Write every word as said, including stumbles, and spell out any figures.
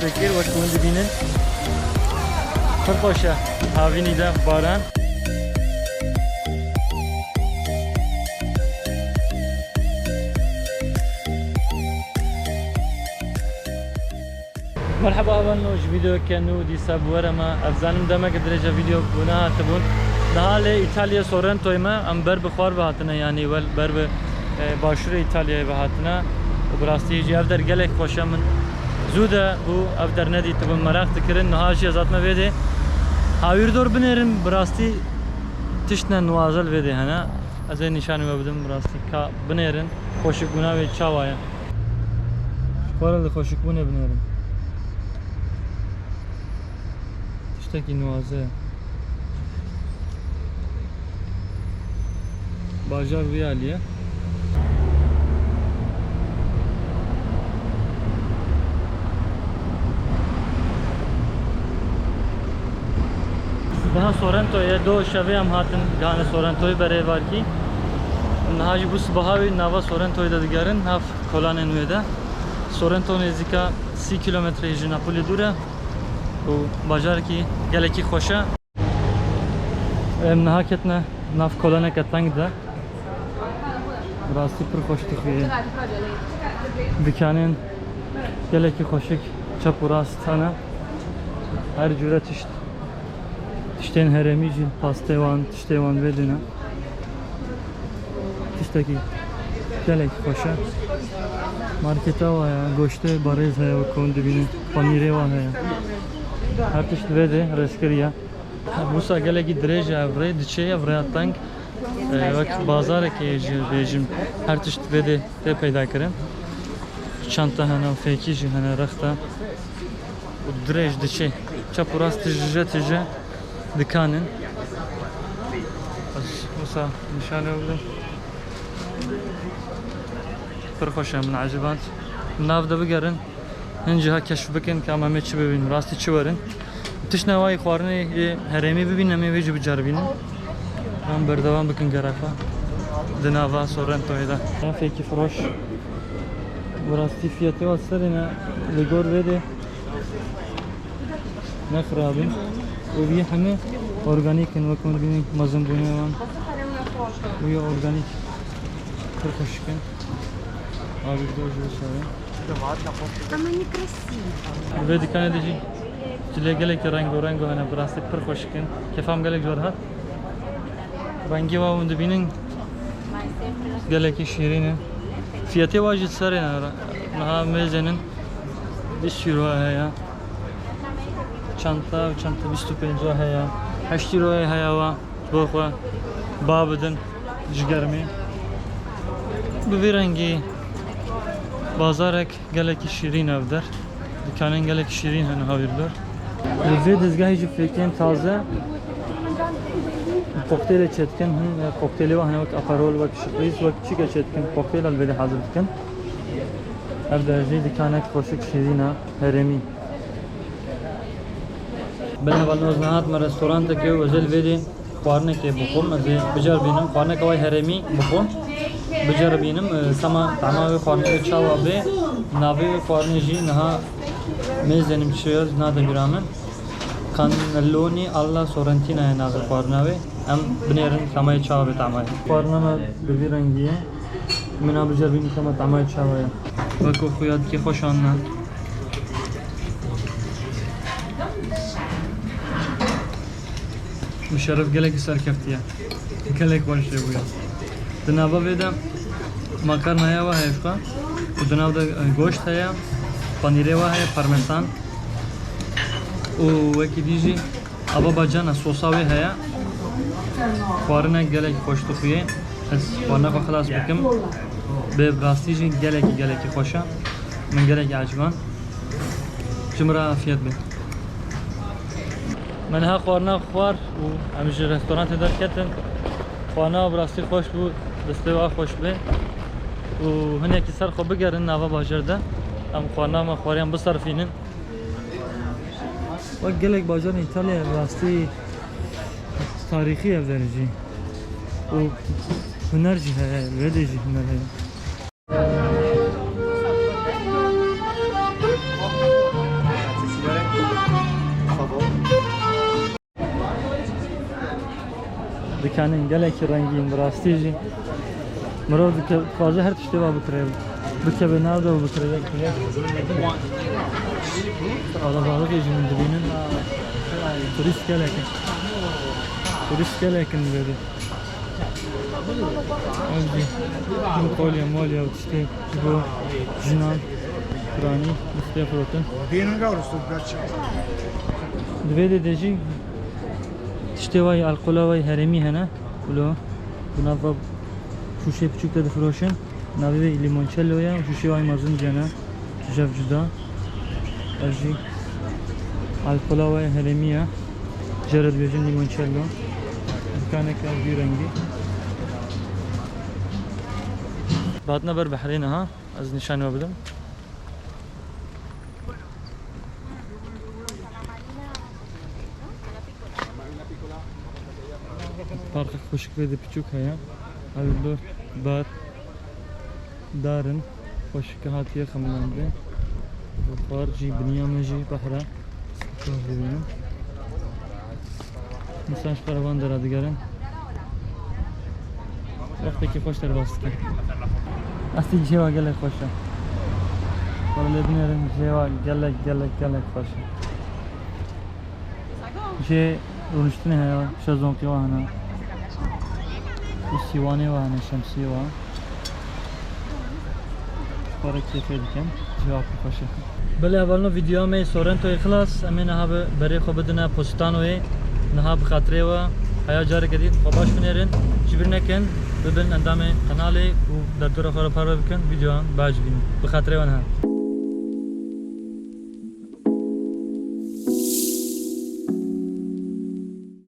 Fikir wek hûn dibînin. Pir xweş e. Havînî de baran. Merheba hevalno, ji vîdeoyeke nû dîsa bi we re me. Ez zanim demeke dirêj e vîdeo bû nehatibûn. Niha lê Îtalya Sorrentoyê me, em ber bi xwar ve hatine, yanî wel ber bi, e, başûrê Îtalyayê ve hatine. Û bi rastî jî ev der gelek xweş e. Min zû de bû ev der nedîtibûn, meraq dikirin. Niha jî ez hatime vê dê. Hawîrdor binêrin, bi rastî tiştine nuwazel vê dê hene. Ez ê nîşanî we bidim, bi rastî ka binêrin. Xweşikbûna wê çawa ye? Ji xwe re li xweşikbûnê binêrin. Tiştekî nuwaze ye. Bajar vî alî ye. Sibeha Sorrentoyê, do şevê em hatin gihane Sorrentoyê berê êvarkî. Niha jî bû sibeha wî nava Sorrentoyê de digerin, nav kolanên wê de. Sorrento nêzîka sî kîlometreyê ji Napoli dûr e û bajarekî gelekî xweş e. Em niha ketine nav kolaneke teng de. Bi rastî pir xweş dixuye. Dikanên gelekî xweşik çep û rast hene. Her cûre tişt. Tiştên herêmî jî, pastê wan, tiştê wan vê dî ne. Tiştekî gelekî xweş e. Marketa wa heye, goştê berêz heye, wek hûn dibînin. Panîrê wa heye. Her tişt vê dê rêzkirî ye. Wisa gelekî dirêj e ev rê, diçe ev rêya teng. E, wek bazarekê jî bêjim, her tişt vê dê tê peyda kirin. Çanta hene, fêkî jî hene, rexta û dirêj diçe. Çep û rast tije tije dikan in. Ez wisa nîşanê bidim. Pir xweş e, min eciband. Nav de bigerin. Hin ciha keşf bikin ka em ê çi bibînin, rastî çi werin. Tiştine wayî xwarinê yê herêmî bibînin, em ê wê jî biceribînin. Em berdewam bikin gera xwe di nava Sorrentoyê de. Fêkî firoş. Bi rastî fiyatê wa serê ne, li gor vê dê ne xirab in. Û vî hemî organîk in, wek hûn dibînin mezinbûnê wan. Wî organîk pir xweşik in. Abi, bir de şöyle. Ama nekrasî. Vê dikanê de jî cilê gelekî rengo rengo hene, bi rastî pir xweşik in. Kêfa min gelek ji we re hat. Rengê wa hûn dibînin gelekî şîrîn in. Fiyatê wa jî serê ne. Niha mêzên in bîst euro heye. Çanta û çanta bîst û pênc heye. Heşt euroyê heye wa. Bo xwe ba bidin ji germê. Bi vî rengî bazarek gelekî şîrîn ev der. Dikanên gelekî şîrîn hene hawîrdor. Li vê dezgehê jî fêkên taze koktêlê çêdikin. Hin koktêlê wa hene wek Aperol, wek Spritz, wek çîke çêdikin. Koktêl li vê de hazir dikin. Ev de jî dikanek xweşik şîrîn e, herêmî. Bila hevalno, ez niha hatime restorantekê û ez ê li vê dê xwarinekê bixwim, ez ê biceribînim, xwarineka wê herêmî bixwim, biceribînim, e, sema tema wê xwarinê wê çawa bê, navê wê xwarinê jî niha mêzênim çi ye, nade bîra min. Cannelloni alla Sorrentina ye navê xwarina wê. Em binêrin, tema wê çawa bê, tema wê. Xwarina me bi vî rengî ye. Min a biceribînin, tema, tema wê çawa ye. Weko xuya dikê xweş anîne. Muşerref gelekî serkeftiye. Gelek xweş lê bûye. Di nava vê de makarnaya wa heye jixwe. Û di nav de, e, goşt heye, panîrê wa heye, parmesan. Û wekî dî jî ava bacana sosa wê heye. Xwarine gelek xweş dixuye. Ez xwarina xwe xilas bikim. Bê bi rastî jî gelekî, gelekî xweş e. Min gelekî eciband. Ji min re afiyet be. Me niha xwarina xwar û em ji restorantê derketin. Xwarina bi rastî xweş bû, destê we xweş be. Û hinekî ser xwe bigerin nava bajêr de. Em xwarina me xwariyan biserfînin. Wek gelek bajarên Îtalyayê bi rastî tarîxî ev der jî. Û huner jî heye, li vê dê jî huner heye. Dikanên gelekî rengîn, bi rastî jî mirov dike-, dixwaze her tiştê ve bikire. Bikeve nav de û bikire yek bi yek. Qelebalixê jî min dibînin. Turîst gelek in. Turîst gelek in li vê de. Ev jî him kolye molye û tiştê ji bo jinan, piranî, tiştê firotin. Di vê de, de jî tiştê wayî, alkola wayî herêmî hene. Wilo, bi nav va şûşeyê piçûk de difiroşin. Navê wê limoncello ye û şûşeyê wayî mezin jî hene. Ji hev cuda. Ev jî alkola wayî herêmî ye. Jê re dibêjin limoncello. Dikaneke ev dû rengî. Bi hatine ber behrê niha. Ez nîşanî we bidim. Parka xweşik vê de piçûk heye. Ev li ber dar in. Xweşik hatiye xemilandin. Xwar jî biniya me jî behre. Şöyle dibînin. Însan ji xwe re van dera digerin. Wextekî xweş derbas dikin. Astî cihê wa gelek xweş e. Were lê binêrin, cihê wa gelek, gelek, gelek xweş e. Cihê rûniştinê heye, şezlongê wa hene. Û sîwanê wa hene, şemsiyê wa. Xwe re kêfê dikin. Cihê wa pir xweş e. Belê hevalno, vîdeoya me yê Sorrentoyê xilas. Em ê niha bi berê xwe bidine Positanoyê. Niha bi xatirê we heya careke dî xwe baş binêrin. Ji bîr nekin, bibin endamê qenalê û derdora xwe re parve bikin. Vîdeoyan biajibînin. Bi xatirê we niha.